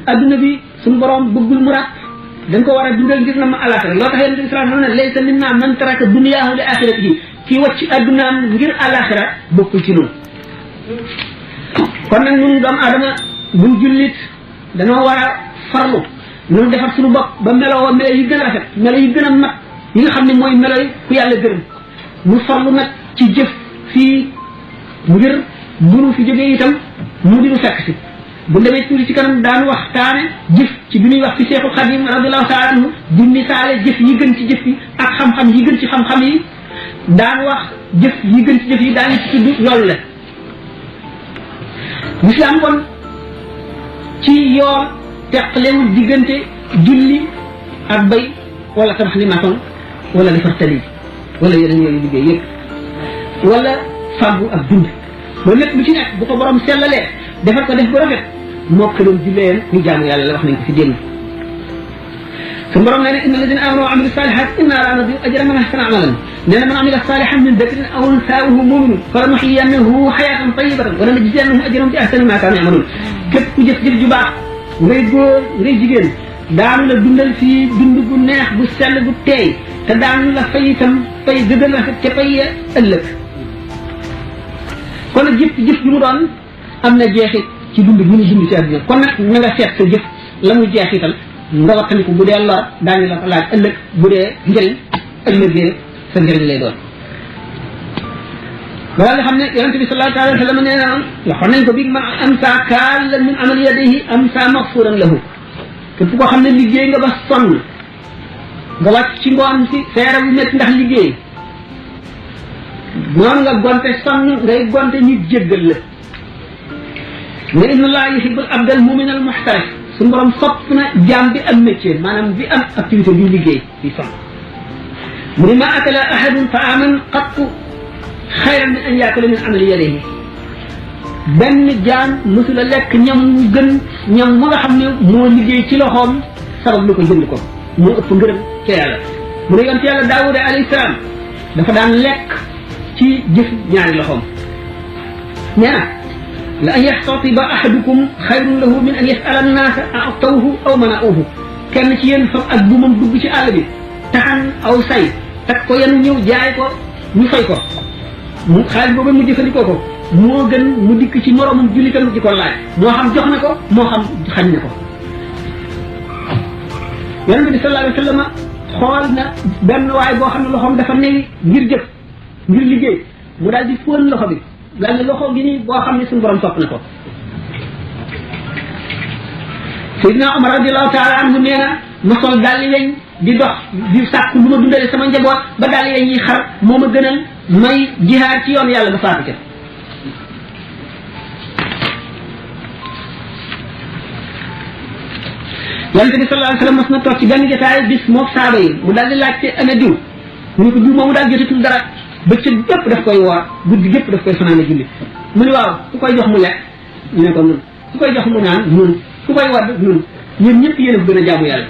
adduna bi suñu borom bëggul mu ràpp dañ ko war a dundal ngir na ma alaxira loo tax yonent bi sallallahu alayhi wa sallam ne laysa minna man taraka dunyaahu li axiratihi kii wàcc addunaam ngir alaxira bokkul ci noonu kon nag ñun doomu aadama buñ jullit dañoo war a farlu ñun defar suñu bopp ba meloo melo yi gën a rafet melo yi gën a mat yi nga xam ne mooy melo yi ku yàlla gërëm ñu farlu nag ci jëf fii ngir bu nu fi jógee itam mu di nu fekk si bu demee tuuti ci kanam daan waxtaane jëf ci bi ñuy wax fi Seexul Xadim radiyallahu taala anhu di misaale jëf yi gën ci jëf yi ak xam-xam yi gën ci xam-xam yi daan wax jëf yi gën ci jëf yi daañu ci tudd loolu la lislaam kon ci yoon teqalewul diggante julli ak bay wala tabax li maçon wala defar tali wala yeneen yooyu liggéey yëpp wala fàggu ak dund loolu lépp lu ci nekk bu ko borom sellalee defar ko def bu rafet moo ko doon jullee ñu jaamu yàlla la wax nañ ko fi démb su borom nee na inna alladina amanu wa amilu salihat inna la nadiu ajra man ahsana amalan nee na man amila salihan min dakrin aw unsa wa huwa muminun falanuhyiyannahu hayatan tayyibatan wa lanajziyannahum ajrahum bi ahsani ma kanu yamalun képp ku jëf-jëf ju baax ngay góor ngay jigéen daanu la dundal fii dund gu neex gu sell gu teey te daanu la fay itam fay gëgën rafet ca fay ya ëllëg kon nag jëf jëf ju mu doon am na jeexit ci dund gi ñu dund ci àdduna kon nag na nga seet sa jëf la mu jeexital nga wattandiku bu dee lor daañu la ko laaj ëllëg bu dee njëriñ ëllëgee sa njëriñ lay doon wala nga xam ne yonente bi sallallahu alayhi wa sallam nee na waxoon nañ ko bi man amsa kaalan min amali yadihi amsa maxfuran lahu képp koo xam ne liggéey nga ba sonn nga wàcc ci ngoon si seera bu métti ndax liggéey noonu nga gonte sonn ngay gonte nit jéggal la ne inna allaha yuhibbul abdal mu'min al muhtarif suñu borom sopp na jaam bi am métier maanaam bi am activité bi liggéey bi sonn mu ne ma akala ahadun ta'aman qattu xayran min an yaakula min amali yadihi benn jaam mësula lekk ñam mu gën ñam mu nga xam ne moo liggéey ci loxoom sabab lu ko jënd ko moo ëpp ngërëm ca yàlla mu ne yonent yàlla daawuda alayhi salaam dafa daan lekk ci jëf ñaari loxoom nee na la an yaxtatiba ahadukum xayrun lahu min an yasala annaasa atawhu aw manauhu kenn ci yéen fab ak bu moom dugg ci àll bi taxan aw say tak ko yenu ñëw jaay ko ñu fay ko mu xaalis boobu mu jëfandikoo ko moo gën mu dikk ci moromum jullitam di ko laaj moo xam jox na ko moo xam xañ na ko yonente bi sallallahu alayhi wa sallam xool na benn waay boo xam ne loxoom dafa newi ngir jëf ngir liggéey mu daal di fóon loxo bi daal ne loxo gi nii boo xam ne suñu borom sopp na ko Seydina Omar radiallahu taala anhu nee na ma sol daal weñ di dox di sàkk lu ma dundale sama njaboot ba daal weñ yi xar moo ma gënal may jihaar ci yoon yàlla ba faatu ca yonente bi sallallahu alayhi wa sallam mas na toog ci benn jotaay bis mook saaba yi mu daal di laajte ana diw mu ne ko diw moomu daal jotatul dara bëccëg bépp daf koy woor guddi gépp daf koy fanaane julli mu ne waaw ku koy jox mu lekk ñu ne ko nun ku koy jox mu naan nun ku koy wadd nun ñun ñëpp yéen a gën a jaamu yàlla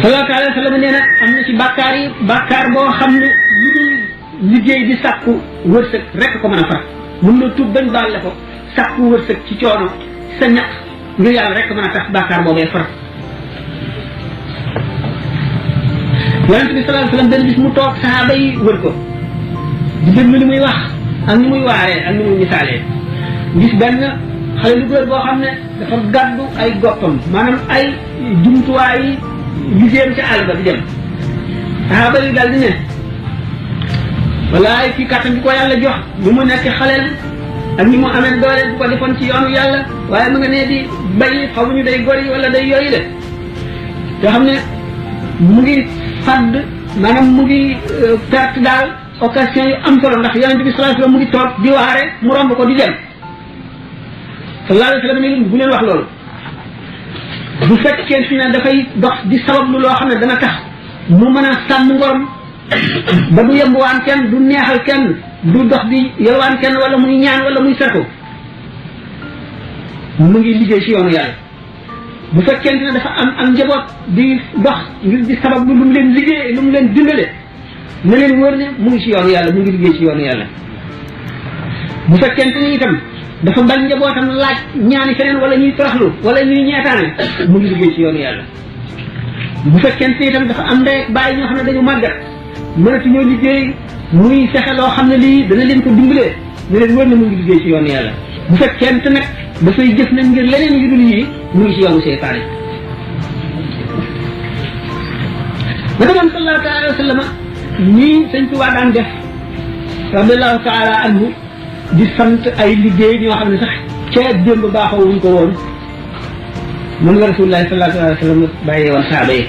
sallallahu alayhi wa sallam nee na am na ci bàkkaar yi bàkkaar boo xam ne lu dul liggéey di sàkku wërsëg rek ko mën a far mun na tuub bañ baal la ko sàkku wërsëg ci coono sa ñaq ngir yàlla rek mën a tax bàkkaar boobee far yonente bi sallallahu alayhi wa sallam benn bis mu toog sahaaba yi wër ko di déglu li muy wax ak ni muy waaree ak ni muy misaalee gis benn xale lu góor boo xam ne dafa gàddu ay goppam maanaam ay jumtuwaay liggéeyam ca àll ba di dem sahaaba yi daal di ne walaay kii kàttan bi ko yàlla jox ni mu nekk xaleel ak ni mu amee doole bu ko defoon ci yoonu yàlla waaye mu nga ne di bay xamuñu day gor yi wala day yooyu de yoo xam ne mu ngi fàdd maanaam mu ngi perte daal occasion yu am solo ndax yonente bi sallallahu alayhi wasallam mu ngi toog di waare mu romb ko di dem sallallahu alayhi wasallam ne bu leen wax loolu bu fekkee fi ne dafay dox di sabablu loo xam ne dana tax mu mën a sàmm ngorom ba du yembuwaan kenn du neexal kenn du dox di yelwaan kenn wala muy ñaan wala muy sarko mu ngi liggéey ci yoonu yàlla bu fekkente ne dafa am njaboot di dox ngir di sabab lu mu leen liggéey lu mu leen dimbale na leen wóor ne mu ngi ci yoonu yàlla mu ngi liggéey ci yoonu yàlla bu fekkente ni itam dafa bañ njabootam laaj ñaani feneen wala ñuy toroxlu wala ñuy ñeetaane mu ngi liggéey ci yoonu yàlla bu fekkente itam dafa am ndey bàyyi ñoo xam ne dañu màggat mënatuñoo liggéey muy fexe loo xam ne lii dana leen ko dimbalee ne leen wër na mu ngi liggéey ci yoonu yàlla bu fekkente nag dafay jëf nag ngir leneen yu dul yii mu ngi ci yoonu seytaane naka doon sallallahu taala wa sallama ñii sëñ Tuubaa daan def radiallahu taala anhu di sant ay liggéey ñoo xam ne sax ca démb baaxoo wuñ ko woon moom la rasulullahi sallallahu alayhi wa sallam bàyyee woon saaba yi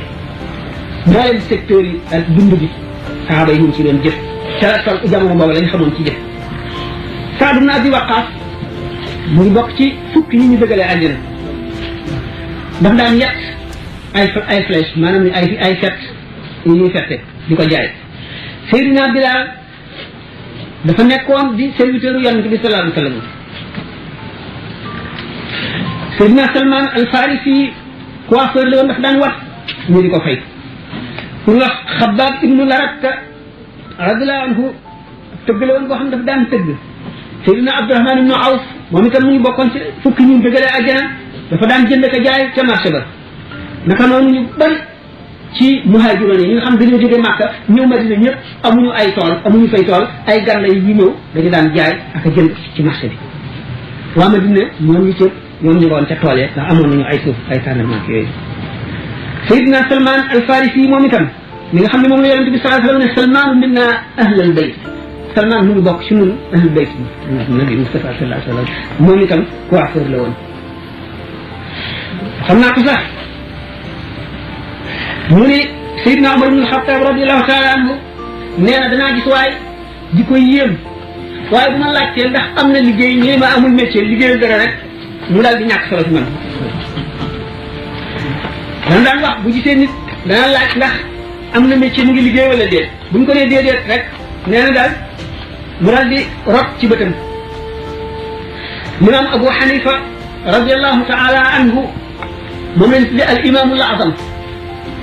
mbooleem secteur yi ak dund bi saaba yi ñu ngi ci doon jëf ca jamono boobu lañ xamoon ci jëf Saad ibn Abi Waqqaas mu ngi bokk ci fukki yi ñu dëggalee àjjana daf daan yett ay flèche maanaam ay fet yi ñuy fette di ko jaay Seydina Bilaal dafa nekkoon di serviteur yonent bi sallallahu alayhi wa sallam Seydina Salman al Farisi coiffeur la woon daf daan wat ñu di ko fay pour wax Xabbaab ibnu Laratta radiyallahu anhu tëgg la woon boo xam daf daan tëgg Seydina Abdurahman ibnu Awf moom itam mu ngi bokkoon ci fukki ñu dëggalee àjjana dafa daan jënd ko jaay ca marché ba naka noonu ñu bari ci muhaajiroon yi ñi nga xam dañoo jógee Màkka ñëw Madina ñëpp amuñu ay tool amuñu fay tool ay gànna yi ñëw dañu daan jaay ak a jënd ci marché bi waa Madina ñoom ñu cëpp ñoom ñu woon ca tool ya ndax amoon nañu ay suuf ay tàndarmaak yooyu Seydina Salman al Farisi moom itam mi nga xam ne moom la yonente bi sallallahu alayhi wa sallam ne Salman minna ahlal bayt Salman mu ngi bokk ci ñun ahlul bayt nabi Mustafa sallallahu alayhi wa sallam moom itam coiffeur la woon xam naa ko sax mu ne Seydina Umar ibn Xattaab radiyallahu taala anhu nee na danaa gis waaye di ko yéem waaye bu ma laajtee ndax am na liggéey ñii ma amul métier liggéey dara rek mu daal di ñàkk solo ci man dan daan wax bu gisee nit dana laaj ndax am na métier mu ngi liggéey wala déet bu ñu ko nee déedéet rek nee na daal mu daal di rot ci bëtam Imaam Abu Hanifa radiyallahu taala anhu moom lañ tuddee al imaamul azam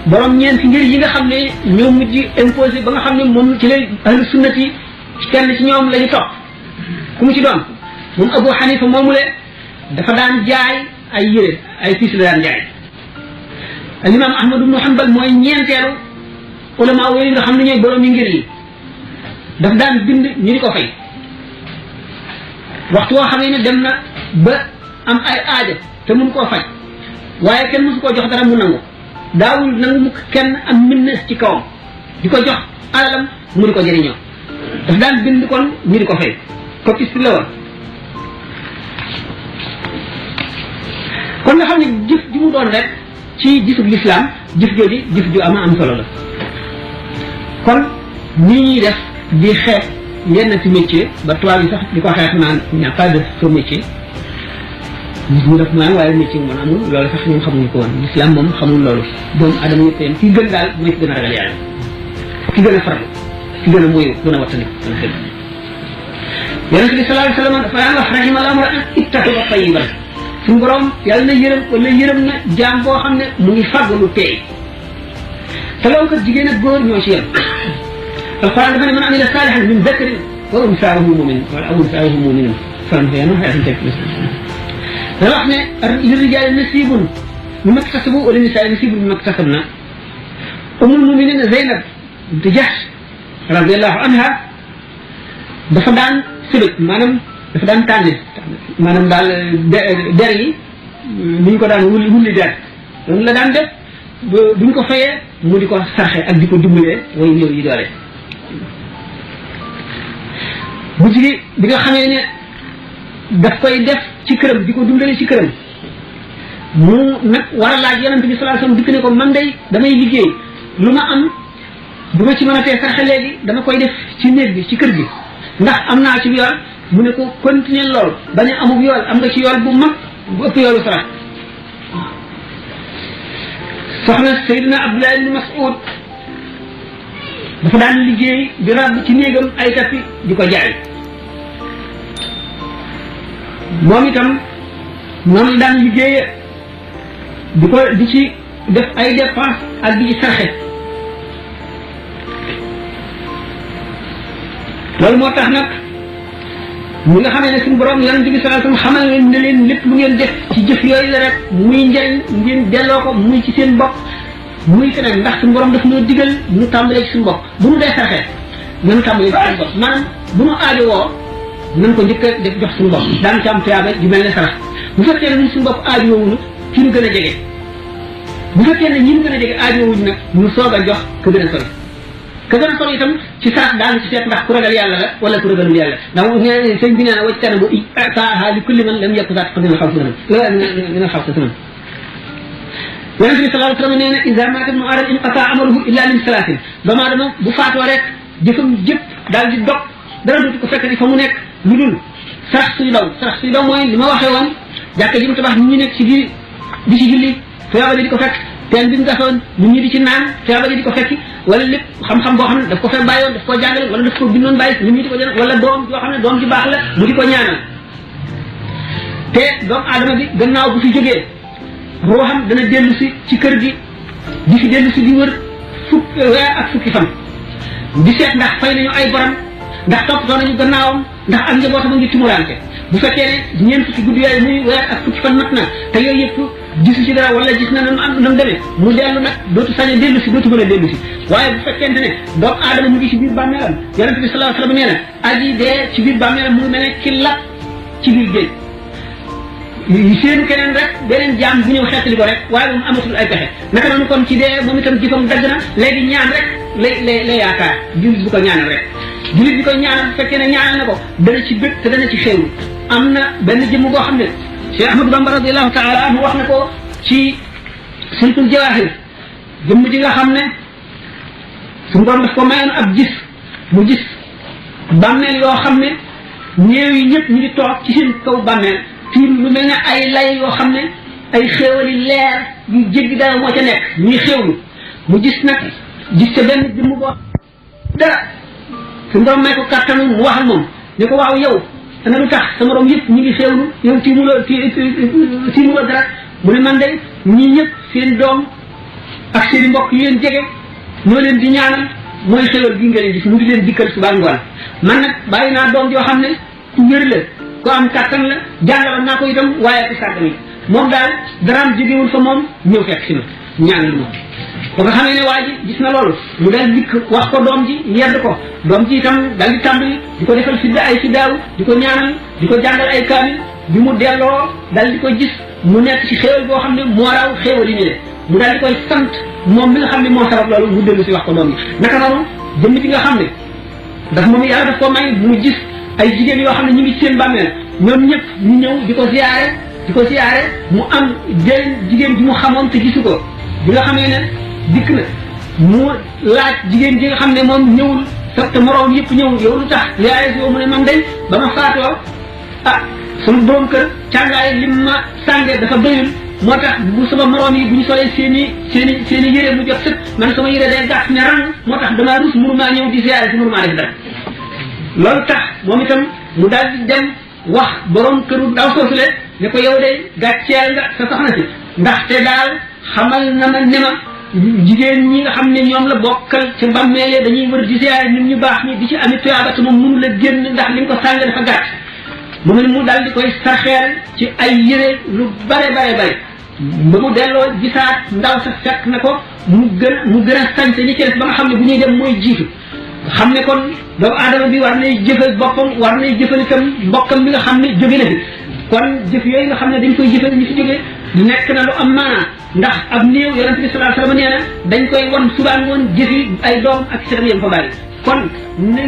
borom ñeenti ngir yi nga xam ne ñoo mujj imposé ba nga xam ne moom ci lay ahlu sunnati ci kenn ci ñoom la ñu topp ku mu ci doon moom Abu Hanifa moomule dafa daan jaay ay yére ay piis la daan jaay al imam Ahmad ibn Hanbal mooy ñeenteelu ulama yooyu nga xam ne ñooy borom yi ngir yi daf daan bind ñu di ko fay waxtu woo xam ne dem na ba am ay aajo te mun koo faj waaye kenn mësu koo jox dara mu nangu daawul nangu mukk kenn am minna ci kawam di ko jox alalam mu di ko jëriñoo daf daan bind kon ñu di ko fay copiste la woon kon nga xam ne jëf ji mu doon rek ci gisub lislaam jëf jooju jëf ju am solo la kon nii ñuy def di xeet yenn ci métier ba tubaab yi sax di ko xeex naan il n'y a pas de faux métier nit ñi def naan waaye métier mu mën amul loolu sax ñun xamuñu ko woon l'islam moom xamul loolu doomu adama yëpp yéen ki gën daal mooy ki gën a ragal yàlla ki gën a farlu ki gën a moyu gën a wattani gën a xëy yonente bi sallallahu alayhi wa sallam dafa daan wax rahimallahu an ittaxiba tayiban suñu borom yàlla na yërëm wala yërëm na jaam boo xam ne mu ngi fàgg lu teey te loolu kat jigéen ak góor ñoo ci yem alquran dafa ne man amila salihan min dakarin wa unsaa wa huwa mu'min wala unsaa wa huwa mu'min falam yanu xeexin teg da wax ne lirrijaali nasibun mimma iktasabu wa linnisaai nasibun mimma iktasabna umul muminin Zeynab bint Jahsh radiallahu anha dafa daan sëbëj maanaam dafa daan tànne maanaam daal der yi ni ñu ko daan wulli der loolu la daan def ba buñ ko fayee mu di ko sarxe ak di ko dimbalee way néew yi doole bu jigi bi nga xamee ne daf koy def ci këram di ko dundale ci këram mu nag war a laaj yonente bi sallallahu alayhi wasallam dikk ne ko man day damay liggéey lu ma am bu ma ci mën a tee sarxe léegi dama koy def ci néeg bi ci kër gi ndax am naa ci yool mu ne ko continuer lool bañ a amub yool am nga ci yool bu mag bu ëpp yoolu sarax soxna Seydina Abdullah ibn Mas'ud dafa daan liggéey di ràbb ci néegam ay tapi di ko jaay moom itam noonu la daan liggéeye di ci def ay dépense ak di ci sarxe loolu moo tax nag ñi nga xamee ne suñu borom yonent bi sallallahu alayhi wasallam xamal leen ne leen lépp lu ngeen def ci jëf yooyu la rek muy njëriñ ngeen delloo ko muy ci seen bopp muy feneen ndax suñu borom daf ñoo digal ñu tàmbalee ci suñu bopp bu ñu dee sarxee nañu tàmbalee ci suñu bopp maanaam bu ñu aajo woo nañ ko njëkk a def jox suñu bopp daan ci am tuyaaba ju mel ne sarax bu fekkee ne ñun suñu bopp aajo woowuñu ci ñu gën a jege bu fekkee ne ñi ñu gën a jege aajo woowuñu nag ñu soog a jox ka gën a sori ka gën a sori itam ci sarax daanu ci seet ndax ku ragal yàlla la wala ku ragalul yàlla ndax sëñ bi nee na wajtana bu itaaha li kulli man lam yakku zaat qadina xaw sa dina xaw sa yonent bi sallallahu alayhi wa sallam nee na iza maata ibnu aadama inqata amaluhu illa min salaasin doomu aadama bu faatoo rek jëfam jëpp daal di dog dara dootu ko fekk di fa mu nekk lu dul sarax suy daw mooy li ma waxee woon jàkka ji mu tabax nit ñi nekk ci biir di ci julli tuyaaba ji di ko fekk teen bi mu gasoon nit ñi di ci naan tuyaaba ji di ko fekki wala lépp xam-xam boo xam ne daf ko fee bàyyoon daf koo jàngale wala daf ko bindoon bàyyi nit ñi di ko jël wala doom yoo xam ne doom ji baax la mu di ko ñaanal te doomu aadama bi gannaaw bu fi jógee ruuxam dana dellu si ci kër gi di fi dellu si di wër weer ak fukki fan di seet ndax fay nañu ay borom ndax toppatoo nañu gannaawam ndax ak njabootam a ngi tumuraante bu fekkee ne ñeent fukki guddi yooyu muy weer ak fukki fan mat na te yooyu yëpp gisu ci dara wala gis na nam demee mu dellu nag dootu sañ a dellu si dootu mën a dellu si waaye bu fekkente ne doomu aadama mu ngi ci biir bàmmeelam yonente bi sallallahu alayhi wasallam nee na aji dee ci biir bàmmeelam mu ngi mel ne ki lap ci biir géej seenu keneen rek beneen jaam bu ñëw xeetali ko rek waaye moom amatul ay pexe naka noonu kon ci dee moom itam jëfam dagg na léegi ñaan rek lay yaakaar jullit bu ko ñaanal rek jullit bi ko ñaanal bu fekkee ne ñaanal na ko dana ci bëgg te dana ci xéewlu am na benn jëmm boo xam ne Cheikh Ahmadou Bamba radiyallahu taala anhu wax na ko ci sultul jawahir jëmm ji nga xam ne suñu borom daf ko mayoon ab gis mu gis bàmmeel yoo xam ne néew yi ñëpp ñu ngi toog ci seen kaw bàmmeel tiim lu mel ne ay lay yoo xam ne ay xéewali leer yu jéggi dara moo ca nekk ñuy xéewlu mu gis nag gis ca benn jëmm boo dara suñu borom may ko kattanu mu wax ak moom ne ko waaw yow ana lu tax sa morom yëpp ñu ngi xéewlu yow tiimuloo dara mu ne man de ñii ñëpp seen doom ak seen i mbokk yu leen jege ñoo leen di ñaanal mooy xéewal gi nga leen gis mu di leen dikkal suba ngoon man nag bàyyi naa doom joo xam ne ku wér la ku am kàttan la jàngaloon naa ko itam waaye ku sàggan yi moom daal daraam jógewul fa moom ñëw fekk si ma ñaanal moom ba nga xamee ne waa ji gis na loolu mu daal dikk wax ko doom ji yedd ko doom ji itam daal di tàmbali di ko defal fidda ay fiddaaw di ko ñaanal di ko jàngal ay kaamil bi mu delloo daal di ko gis mu nekk ci xéewal boo xam ne moo raw xéewal yi ñu ne mu daal di koy sant moom mi nga xam ne moo sabab loolu mu dellu si wax ko doom ji naka noonu jëmm ji nga xam ne daf moom yàlla daf ko may mu gis ay jigéen yoo xam ne ñu ngi seen bàmmeel ñoom ñëpp ñu ñëw di ko siyaare mu am jigéen ji mu xamoon te gisu ko bi nga xamee ne dikk na mu laaj jigéen ji nga xam ne moom ñëwul te moroom yëpp ñëw yow lu tax yaay si mu ne man day ba ma faatoo sama borom kër càngaay lim ma sàngee dafa doyul moo tax bu sama moroom yi bu ñu solee seen i yére mu jot sëpp man sama yére day gàtt ne rang moo tax damaa rus mënumaa ñëw di siyaare si mënumaa def dara loolu tax moom itam mu daal di dem wax borom këru ndaw soosule ne ko yow de gàcceel nga sa soxna si ndaxte daal xamal na ma ne ma jigéen ñi nga xam ne ñoom la bokkal ca bàmmeele dañuy wër di siyaare nit ñu baax ñi di ci amit tuyaaba te moom mënu la génn ndax li nga ko sànge dafa gàtt mu ne mu daal di koy sarxeel ci ay yére lu bare ba mu delloo gisaat ndaw sa fekk na ko mu gën a sañse ñi ci des ba nga xam ne bu ñuy dem mooy jiitu xam ne kon doomu aadama bi war nay jëfal boppam war nay jëfal itam mbokkam bi nga xam ne jóge na fi kon jëf yooyu nga xam ne dañ koy jëfal ñu fi jógee nekk na lu am maanaa ndax ab néew yonente bi sallallahu alayhi wasallam nee na dañ koy wan subaan woon jëfi ay doom ak setam yam fa bàyyi kon na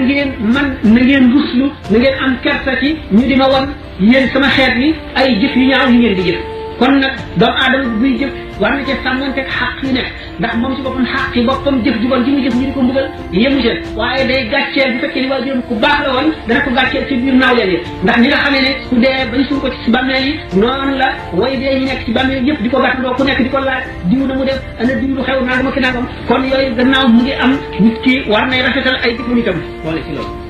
ngeen ruslu na ngeen am kersa ci ñu di ma wan yéen sama xeet bi ay jëf yu ñaaw yi ngeen di jëf kon nag doomu aadama buy jëf war na cee sàmmanteeg xaq yi nekk ndax moom ci boppam xaq yi boppam jëf ju bon ji mu jëf ñu di ko mbugal yemu ci waaye day gàcceel bu fekkee ni waa juróom ku baax la woon dana ko gàcceel ci biir naawleen yi ndax ñi nga xamee ne ku dee bañ suul ko ci bàmmeel yi noonu la way dee ñu nekk ci bàmmeel yëpp di ko gàttandoo ku nekk di ko laaj diw na mu def ana diw lu xew nangam ak nangam kon yooyu gannaaw mu ngi am nit ki war nay rafetal ay jëfam itam wala ci loolu